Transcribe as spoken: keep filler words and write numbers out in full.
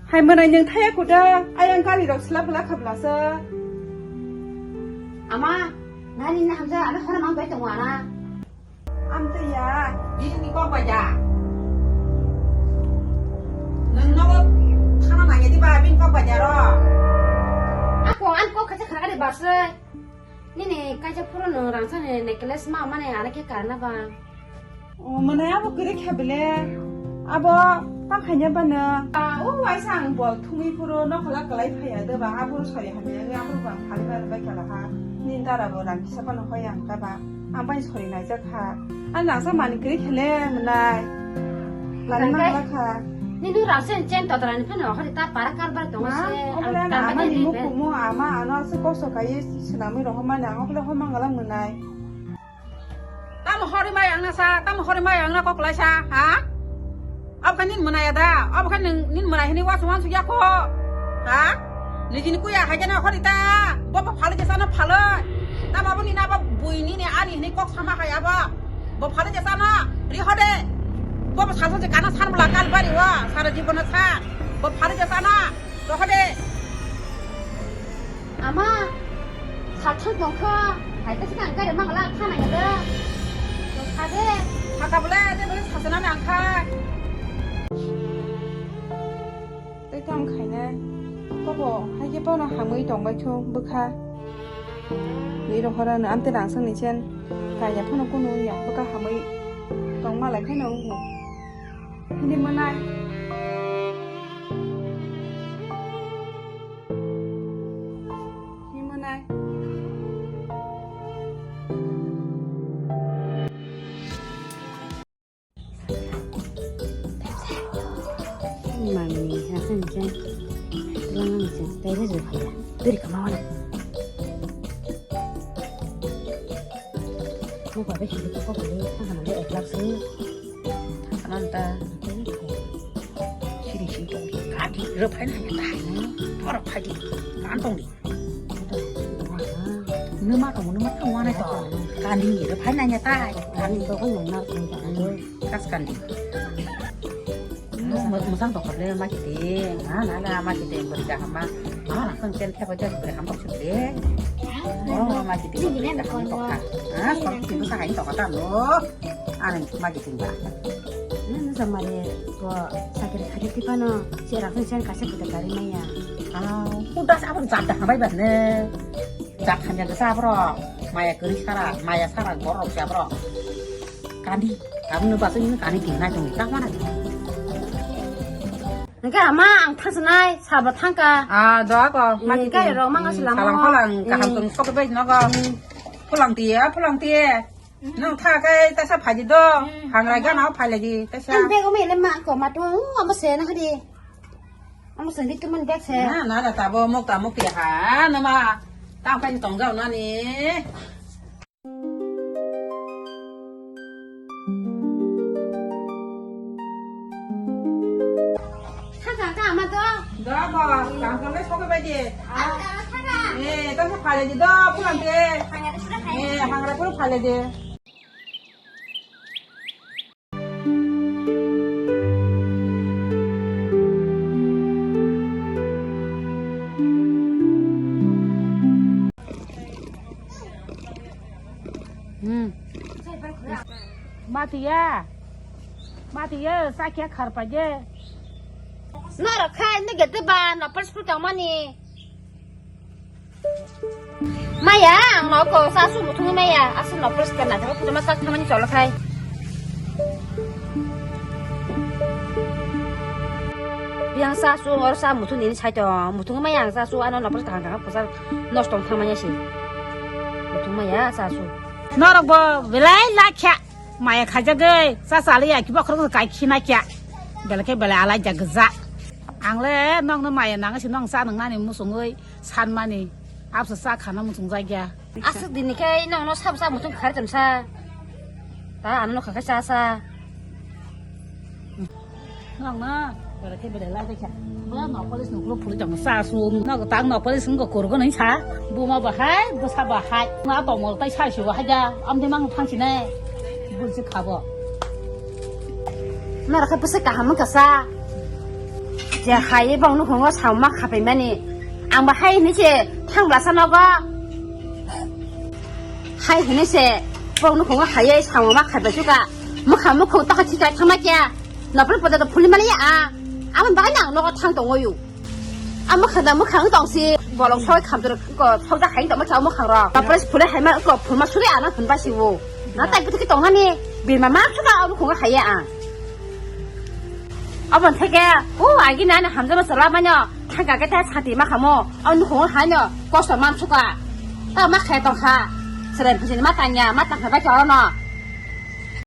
Hai mwnai nwng thaya kuda, ayang gari rok sla bwla kha bwlasa. Ama, nani na hamja, ano khana mang bai tongo ana. Amtwi ya, bini kok bai da. Nwng nogo khana nangya di ba, bini kok bai da ro. Ako an kok khacha khana de basai. Nini kaisa phuru nwng rangchakni necklace ma mani ano khe karna ba? O, mwnai abo kwrwi kha bele. Abo ta khaina bano. A, o waisa ang bol thumwi phuru nokhola kwlai phaiya de ba, abo sori hamya wngwi abo bang phali bai bai kala ha. Nini dara bo rang kisa phano hoi ang ta ba. Ang bai sori naijak kha. Ang rangchak mani kwrwi kha le mwnai. Lari ma kha. Nini rangchak chen todrani phano hori ta para karbar tongo se. Obo le ang ama ni mukumu ama ano aswk kosto kaiwi swnamwi rohormani ang obo le hor mangala mwnai. Tamo hori mai ang na sa, tamo hori mai ang na kok lai sa, ha? Obo khe nini mwnai ada, obo khe nini mwnai hini wasu wasu ya ko, ha? Nijini kuya hai jana hori ta, bo bo phalo jesa no phalo. Tamo abo nini abo bui nini ani hini kok sama hai abo. Bo phalo jesa no, ri hode. Bo bo salsa je kana san bla kal bari wa, sara jibon san. Bo phalo jesa no. Rohode. Ama, sathang tongkha. Hai ta sikang gari mangala khana ya da. Sade. Haka bole, de bole sasana nangkha. Tei tang khaina. Kobo, hai khe bono hamwi tongbai thu bwkha. Ni rohora no amte rangsang ni chen. Kaya phano kunu ya bwkha hamwi tongma lai kheno. Hindi manai. Hindi manai. Mami, hasan chen. Tulang chen. Tayra jo kaya. Beri kamawana. Mo babe hindi ko ko beri. Hakan ada eklar sih. Thangkha nang ta. Siri siri tong di. Kati rwphai nang ya ta hai no. Borok phai di. Kan tong di. Numa tong numa tong wana to. Kandi rwphai nang ya ta. Kandi to ko nang na ko ta. Kas kandi. Musang tokap le ma kiti. Na na na ma kiti beri kaham ma. Ma na kang chen khe ba jas beri ham tok sik le. Oh ma kiti beri kaham tok ka. Ah sok kiti sa hai tok ka ta no. Ani ma kiti ba. Nang samare ko sakit khaji tipano, si raksa siang kaisa kita kari maya. Ah, udah sa abang jat dah bai ban ne. Jat hamya kesa bro. Maya keri sara, maya sara borok sa bro. Kandi, kamu ne basu ini kandi kina jong tak mana. Nangke ama ang thangsanai, sabo thangka. Ah, doa ko, ma kiti. Gari rok mang asi lama. Salang phalang kaham tong sok bai nogo. Phulang tiya, phulang tiya. Nwng tha khe taisa phaidi do, hangrai gana o phailaidi taisa. Ang bag o mele ma ko ma to, amo se na hadi. Amo se ni tuman bag se. Na, na, na, tabo mok ta mok ti ha, na ma. Tang kai tong jao na ni. Thangka ka ama to. Da ba, tang kai sok bai di. Ah, thangka. Eh, taisa phailaidi do, phulang de. Thangka sura khai. Eh, hangra pura phailaidi. Hmm. Matiya. Matiya, sakya kharpaje. Norok khai, nugete ba, napal sukul tangmani. Maya, ang no ko sa su muthungwi maya, aswk no police ka na thang, putuma sak thamani cholo khai. Yang sa su or sa muthung nini sai to, muthungwi maya ang sa su ano no police ka hang thang, phusa nosto thangmani si. Muthung maya sa su. Norok bo belai lakha, maya khaijagwi, sa sali ya kibo khorok kai khina kya. Belai khe belai alai jagja. Ang le nokno maya nang si nong sa nang nani musungwi. Sanmani, absa sa khana muchung jakya. Aswk dini khe nokno sabo sa muchung khari tongsa. Ta ano nokha khe cha sa. Nokno, bere khe bere lai khe. Bula no police no group phuli tong sa su. Nok tang no police ngo kurgo nai sa. Buma bahai, bwsa bahai. Ma tomol tai sa su bahai ja. Amde mang phang sine. Bulsi khabo. Nara khe bwsa kaham ka sa. Ya hai bong nukhungo samma khapai mani. Ang ba hai hinwi se thang blasa nogo. Hai hinwi se bong nukhungo hai samma khapai suka. Mukha mukhu taka thika thangma kya. Nopol pada to phuli mali ya. Ang ba nang nogo thang tongo yu. Ang mukha da mukha tong si bolong soi kham tur ko sokda hai tong mukha mukha ro. Nopol phuli hai ma ko phulma suri ana phun ba si wo. Na tai putu ki tong nani. Birma ma suka ang nukhungo hai ya ang. Abon theke, o agi nani hamjama sala manyo, thangka ke ta sati ma khamo, o nukhung haino, kosto man suka. Ta ma khe tong kha. Seren phusini ma tanya, ma tang kha ba choro no.